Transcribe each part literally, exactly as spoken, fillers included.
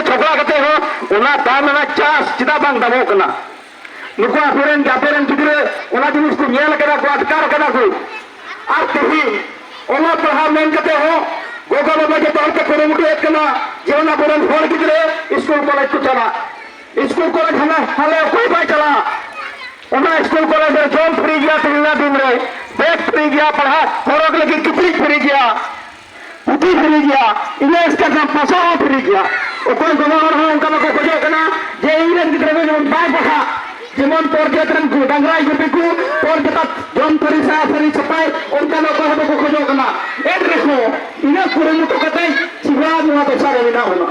ᱡᱷᱚᱜᱽᱲᱟ ᱠᱟᱛᱮ ᱦᱚᱸ ᱚᱱᱟ ᱫᱟᱢ ᱨᱮᱱᱟᱜ ᱪᱟᱥ ᱪᱮᱫᱟᱜ ᱵᱟᱝ ᱫᱟᱢᱚᱜ ᱠᱟᱱᱟ? ᱱᱩᱠᱩ ᱟᱯᱮᱨᱮᱱ, ᱟᱯᱮᱨᱮᱱ ᱜᱤᱫᱽᱨᱟᱹ ᱚᱱᱟ ᱡᱤᱱᱤᱥ ᱠᱚ ᱧᱮᱞ ᱠᱟᱫᱟ ᱠᱚ, ᱟᱴᱠᱟᱨ ᱠᱟᱫᱟ ᱠᱚ᱾ ᱟᱨ ᱛᱮᱦᱮᱧ ᱚᱞᱚᱜ ᱯᱟᱲᱦᱟᱣ ᱢᱮᱱ ᱠᱟᱛᱮ ᱦᱚᱸ ᱜᱚᱜᱚ ᱵᱟᱵᱟ ᱡᱚᱛᱚ ᱦᱚᱲ ᱛᱮ ᱠᱩᱨᱩᱢᱩᱴᱩᱭᱮᱫ ᱠᱟᱱᱟ ᱡᱮ ᱚᱱᱟ ᱟᱵᱚᱨᱮᱱ ᱦᱚᱲ ᱜᱤᱫᱽᱨᱟᱹ ᱥᱠᱩᱞ ᱠᱚᱞᱮᱡᱽ ᱠᱚ ᱪᱟᱞᱟᱜ᱾ ᱥᱠᱩᱞ ᱠᱚᱞᱮᱡᱽ ᱦᱟᱱᱟ ᱦᱟᱞᱮ ᱚᱠᱚᱭ ᱵᱟᱭ ᱪᱟᱞᱟᱜ? ᱚᱱᱟ ᱥᱠᱩᱞ ᱠᱚᱞᱮᱡᱽ ᱨᱮ ᱡᱚᱢ ᱯᱷᱨᱤ ᱜᱮᱭᱟ, ᱛᱤᱨᱞᱟᱹ ᱫᱤᱱ ᱨᱮ ᱵᱮᱜᱽ ᱯᱷᱨᱤ ᱜᱮᱭᱟ, ᱯᱟᱲᱦᱟᱜ ᱦᱚᱨᱚᱜ ᱞᱟᱹᱜᱤᱫ ᱠᱤᱪᱨᱤᱡ ᱯᱷᱨᱤ ᱜᱮᱭᱟ, ᱯᱩᱛᱷᱤ ᱯᱷᱨᱤ ᱜᱮᱭᱟ, ᱤᱱᱟᱹ ᱮᱥᱠᱟᱨ ᱠᱷᱟᱱ ᱯᱚᱭᱥᱟ ᱦᱚᱸ ᱯᱷᱨᱤ ᱜᱮᱭᱟ᱾ ᱚᱠᱚᱭ ᱜᱚᱜᱚ ᱦᱚᱲ ᱦᱚᱸ ᱚᱱᱠᱟ ᱵᱟᱠᱚ ᱠᱷᱚᱡᱚᱜ ᱠᱟᱱᱟ ᱡᱮ ᱤᱧ ᱨᱮᱱ ᱜᱤᱫᱽᱨᱟᱹ ᱠᱚ ᱡᱮᱢᱚᱱ ᱵᱟᱭ ᱯᱟᱲᱦᱟᱜ, ᱡᱮᱢᱚᱱ ᱯᱚᱨ ᱡᱟᱹᱛ ᱨᱮᱱ ᱠᱚ ᱰᱟᱝᱨᱟᱭ ᱜᱩᱯᱤ ᱠᱚ, ᱯᱚᱨ ᱡᱟᱹᱛ ᱡᱚᱢ ᱛᱷᱟᱹᱨᱤ ᱥᱟᱭᱟ ᱛᱷᱟᱹᱨᱤ ᱥᱟᱯᱷᱟᱭ, ᱚᱱᱠᱟ ᱫᱚ ᱚᱠᱚᱭ ᱦᱚᱸ ᱵᱟᱠᱚ ᱠᱷᱚᱡᱚᱜ ᱠᱟᱱᱟ᱾ ᱮᱱ ᱨᱮᱦᱚᱸ ᱤᱱᱟᱹ ᱠᱩᱨᱩᱢᱩᱴᱩ ᱠᱟᱛᱮ ᱥᱤᱵᱟ ᱱᱚᱣᱟ ᱫᱚᱥᱟ ᱨᱮ ᱢᱮᱱᱟᱜ ᱵᱚᱱᱟ᱾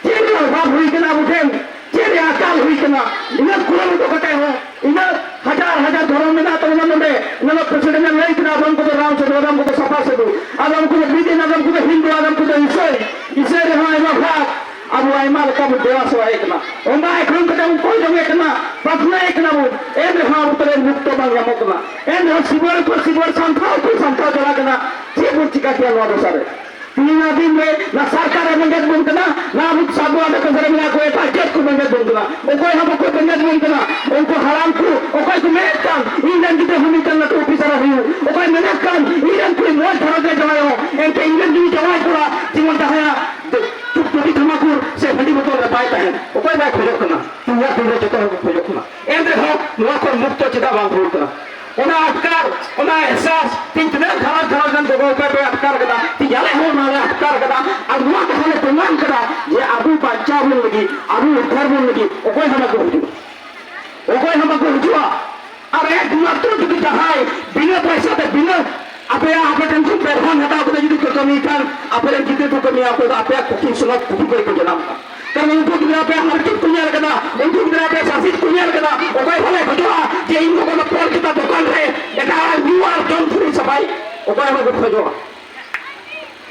ᱪᱮᱫ ᱨᱮᱭᱟᱜ ᱚᱵᱷᱟᱵ ᱦᱩᱭ ᱠᱟᱱᱟ ᱟᱵᱚ ᱴᱷᱮᱱ? ᱪᱮᱫ ᱨᱮᱭᱟᱜ ᱟᱠᱟᱞ ᱦᱩᱭ ᱠᱟᱱᱟ? ᱤᱱᱟᱹ ᱠᱩᱨᱩᱢᱩᱴᱩ ᱠᱟᱛᱮ ᱦᱚᱸ, ᱤᱱᱟᱹ ᱦᱟᱡᱟᱨ ᱦᱟᱡᱟᱨ ᱫᱷᱚᱨᱚᱢ ᱢᱮᱱᱟᱜ ᱛᱟᱵᱚᱱᱟ ᱱᱚᱰᱮ᱾ ᱚᱱᱟ ᱫᱚ president ᱮ ᱞᱟᱹᱭ ᱠᱮᱫᱟ, ᱟᱫᱚᱢ ᱠᱚᱫᱚ ᱨᱟᱢ ᱥᱟᱹᱫᱷᱩ, ᱟᱫᱚᱢ ᱠᱚᱫᱚ ᱥᱟᱯᱟ ᱥᱟᱹᱫᱷᱩ, ᱟᱫᱚᱢ ᱠᱚᱫᱚ ᱵᱤᱫᱤᱱ, ᱟᱫᱚᱢ ᱠᱚᱫᱚ ᱦᱤᱱᱫᱩ, ᱟᱫᱚᱢ ᱠᱚᱫᱚ ᱤᱥᱟᱹᱭ, ᱤᱥᱟᱹᱭ ᱨᱮᱦᱚᱸ ᱟᱭᱢᱟ ᱵᱷᱟᱜᱽ᱾ ᱟᱵᱚ ᱟᱭᱢᱟ ᱞᱮᱠᱟ ᱵᱚᱱ ᱫᱮᱵᱟ ᱥᱮᱵᱟᱭᱮ ᱠᱟᱱᱟ, ᱚᱱᱟ ᱮᱠᱷᱚᱱ ᱠᱟᱛᱮ ᱵᱚᱱ ᱠᱚᱭ ᱡᱚᱝᱮ ᱠᱟᱱᱟ, ᱯᱨᱟᱨᱛᱷᱱᱟᱭᱮ ᱠᱟᱱᱟ ᱵᱚᱱ, ᱮᱱ ᱨᱮᱦᱚᱸ ᱟᱵᱚ ᱛᱟᱞᱮ ᱢᱩᱠᱛᱚ ᱵᱟᱝ ᱧᱟᱢᱚᱜ ᱠᱟᱱᱟ᱾ ᱮᱱ ᱨᱮᱦᱚᱸ ᱥᱤᱵᱚᱨ ᱠᱚ ᱥᱤᱵᱚᱨ ᱥᱟᱱᱛᱷᱟᱣ ᱠᱚ ᱥᱟᱱᱛᱷᱟᱣ ᱪᱟᱞᱟᱜ ᱠᱟᱱᱟ᱾ ᱪᱮᱫ ᱵᱚᱱ ᱪᱤᱠᱟ ᱠᱮᱭᱟ ᱱᱚᱣᱟ ᱫᱚᱥᱟ ᱨᱮ? ᱛᱮᱦᱮᱧᱟᱜ ᱫᱤᱱ ᱨᱮ ᱱᱟ ᱥᱚᱨᱠᱟᱨ ᱮ ᱵᱮᱸᱜᱮᱫ ᱵᱚᱱ ᱠᱟᱱᱟ, ᱱᱟ ᱟᱵᱚ ᱥᱟᱵᱚ ᱟᱫᱚ ᱠᱚ ᱥᱟᱨᱮ ᱢᱮᱱᱟᱜ ᱠᱚ, ᱮᱴᱟᱜ ᱡᱟᱹᱛ ᱠᱚ ᱵᱮᱸᱜᱮᱫ ᱵᱚᱱ ᱠᱟᱱᱟ᱾ ᱚᱠᱚᱭ ᱦᱚᱸ ᱵᱟᱠᱚ ᱵᱮᱸᱜᱮᱫ ᱵᱚᱱ ᱠᱟᱱᱟ᱾ ᱩᱱᱠᱩ ᱦᱟᱲᱟᱢ ᱠᱚ ᱚᱠᱚᱭ ᱠᱚ ᱢᱮᱱᱮᱫ ᱠᱟᱱ, ᱤᱧ ᱨᱮᱱ ᱜᱤᱫᱽᱨᱟᱹ ᱦᱚᱸ ᱢᱤᱫᱴᱟᱝ ᱞᱟᱹᱴᱩ ᱚᱯᱷᱤᱥᱟᱨ ᱮ ᱦᱩᱭᱩᱜ, ᱚᱠᱚᱭ ᱢᱮᱱᱮᱫ ᱠᱟᱱ, ᱤᱧ ᱨᱮᱱ ᱠᱩᱲᱤ ᱢᱚᱡᱽ ᱜᱷᱟᱨᱚᱸᱡᱽ ᱨᱮ ᱡᱟᱶᱟᱭᱚᱜ, ᱮᱱᱛᱮ ᱤᱧ ᱨᱮᱱ ᱡᱩᱫᱤ ᱡᱟᱶᱟᱭ ᱠᱚᱲᱟ ᱡᱮᱢᱚᱱ ᱡᱟᱦᱟᱸᱭᱟᱜ ᱪᱩ-, ᱪᱩᱴᱤ ᱛᱷᱟᱢᱟᱠᱩᱨ ᱥᱮ ᱦᱟᱺᱰᱤ ᱵᱚᱛᱚᱞ ᱨᱮ ᱵᱟᱭ ᱛᱟᱦᱮᱱ, ᱚᱠᱚᱭ ᱵᱟᱭ ᱠᱷᱚᱡᱚᱜ ᱠᱟᱱᱟ? ᱛᱮᱦᱮᱧᱟᱜ ᱫᱤᱱ ᱨᱮ ᱡᱚᱛᱚ ᱦᱚᱲ ᱠᱚ ᱠᱷᱚᱡᱚᱜ ᱠᱟᱱᱟ᱾ ᱮᱱ ᱨᱮᱦᱚᱸ ᱱᱚᱣᱟ ᱠᱷᱚᱱ ᱢᱩᱠᱛᱚ ᱪᱮᱫᱟᱜ ᱵᱟᱝ ᱦᱩᱭᱩᱜ ᱠᱟᱱᱟ? ᱚᱱᱟ ᱟᱴᱠᱟᱨ, ᱚᱱᱟ ᱮᱦᱥᱟᱥ ᱛᱮᱦᱮᱧ ᱛᱤᱱᱟᱹᱜ ᱜᱷᱟᱨᱚᱸᱡᱽ ᱜᱷᱟᱨᱚᱸᱡᱽ ᱨᱮᱱ ᱜᱚᱜᱚ ᱵᱟᱵᱟ ᱯᱮ ᱟᱴᱠᱟᱨ ᱠᱟᱫᱟ, ᱛᱮᱦᱮᱧ ᱟᱞᱮ ᱦᱚᱸ ᱚᱱᱟ ᱞᱮ ᱟᱴᱠᱟᱨ ᱠᱟᱫᱟ᱾ ᱟᱨ ᱱᱚᱣᱟ ᱠᱟᱛᱷᱟ ᱞᱮ ᱯᱨᱚᱢᱟᱱ ᱠᱟᱫᱟ ᱡᱮ ᱟᱵᱚ ᱵᱟᱧᱪᱟᱣ ᱵᱚᱱ ᱞᱟᱹᱜᱤᱫ, ᱟᱵᱚ ᱩᱫᱽᱫᱷᱟᱨ ᱵᱚᱱ ᱞᱟᱹᱜᱤᱫ ᱚᱠᱚᱭ ᱦᱚᱸ ᱵᱟᱠᱚ ᱦᱤᱡᱩᱜᱼᱟ, ᱚᱠᱚᱭ ᱦᱚᱸ ᱵᱟᱠᱚ ᱦᱤᱡᱩᱜᱼᱟ᱾ ᱟᱨ ᱮᱠᱢᱟᱛᱨᱚ ᱡᱩᱫᱤ ᱡᱟᱦᱟᱸᱭ ᱵᱤᱱᱟᱹ ᱯᱚᱭᱥᱟ ᱛᱮ, ᱵᱤᱱᱟᱹ ᱟᱯᱮᱭᱟᱜ, ᱟᱯᱮ ᱴᱷᱮᱱ ᱠᱷᱚᱱ ᱯᱮ ᱨᱚᱦᱚᱱ ᱦᱟᱛᱟᱣ ᱠᱟᱛᱮ ᱡᱩᱫᱤ ᱠᱚ ᱠᱟᱹᱢᱤᱭ ᱠᱷᱟᱱ, ᱟᱯᱮᱨᱮᱱ ᱜᱤᱫᱽᱨᱟᱹ ᱠᱚ ᱠᱟᱹᱢᱤᱭᱟ, ᱚᱠᱚᱭ ᱫᱚ ᱟᱯᱮᱭᱟᱜ ᱠᱩᱠᱷᱤ ᱥᱩᱞᱚᱵᱷ ᱠᱩᱠᱷᱤ ᱠᱚᱨᱮ ᱠᱚ ᱡᱟᱱᱟᱢᱚᱜᱼᱟ᱾ ᱠᱟᱨᱚᱱ ᱩᱱᱠᱩ ᱜᱤᱫᱽᱨᱟᱹ ᱟᱯᱮᱭᱟᱜ ᱦᱟᱨᱠᱮᱛ ᱠᱚ ᱧᱮᱞ ᱠᱟᱫᱟ, ᱩᱱᱠᱩ ᱜᱤᱫᱽᱨᱟᱹ ᱟᱯᱮᱭᱟᱜ ᱥᱟᱥᱮᱛ ᱠᱚ ᱧᱮᱞ ᱠᱟᱫᱟ᱾ ᱚᱠᱚᱭ ᱦᱚᱸ ᱵᱟᱭ ᱠᱷᱚᱡᱚᱜᱼᱟ ᱡᱮ ᱤᱧ ᱫᱚ ᱠᱳᱱᱳ ᱯᱚᱨ ᱡᱩᱛᱟ ᱫᱚᱠᱟᱱ ᱨᱮ ᱮᱴᱟᱜ ᱦᱚᱲᱟᱜ ᱧᱩ ᱟᱨ ᱡᱚᱢ ᱛᱷᱩᱲᱤ ᱥᱟᱯᱷᱟᱭ, ᱚᱠᱚᱭ ᱦᱚᱸ ᱵᱟᱠᱚ ᱠᱷᱚᱡᱚᱜᱼᱟ᱾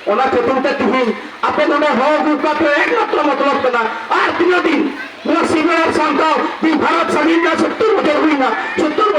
ᱚᱱᱟ ᱠᱷᱟᱹᱛᱤᱨ ᱛᱮ ᱛᱤᱦᱤᱧ ᱟᱯᱮ ᱱᱚᱰᱮ ᱦᱚᱦᱚ ᱟᱹᱜᱩ ᱠᱟᱜ ᱯᱮ ᱮᱠᱢᱟᱛᱨᱚ ᱢᱚᱛᱞᱚᱵ ᱠᱟᱱᱟ᱾ ᱟᱨ ᱛᱤᱱᱟᱹᱜ ᱫᱤᱱ ᱱᱚᱣᱟ ᱥᱤᱵᱟᱹ ᱟᱨ ᱥᱟᱱᱛᱟᱲ ᱛᱤᱦᱤᱧ ᱵᱷᱟᱨᱚᱛ ᱥᱟᱹᱫᱷᱤᱱ ᱨᱮᱱᱟᱜ ᱥᱚᱛᱛᱚᱨ ᱵᱚᱪᱷᱚᱨ ᱦᱩᱭᱱᱟ, ᱥᱚᱛᱛᱚᱨ ᱵᱚᱪᱷᱚᱨ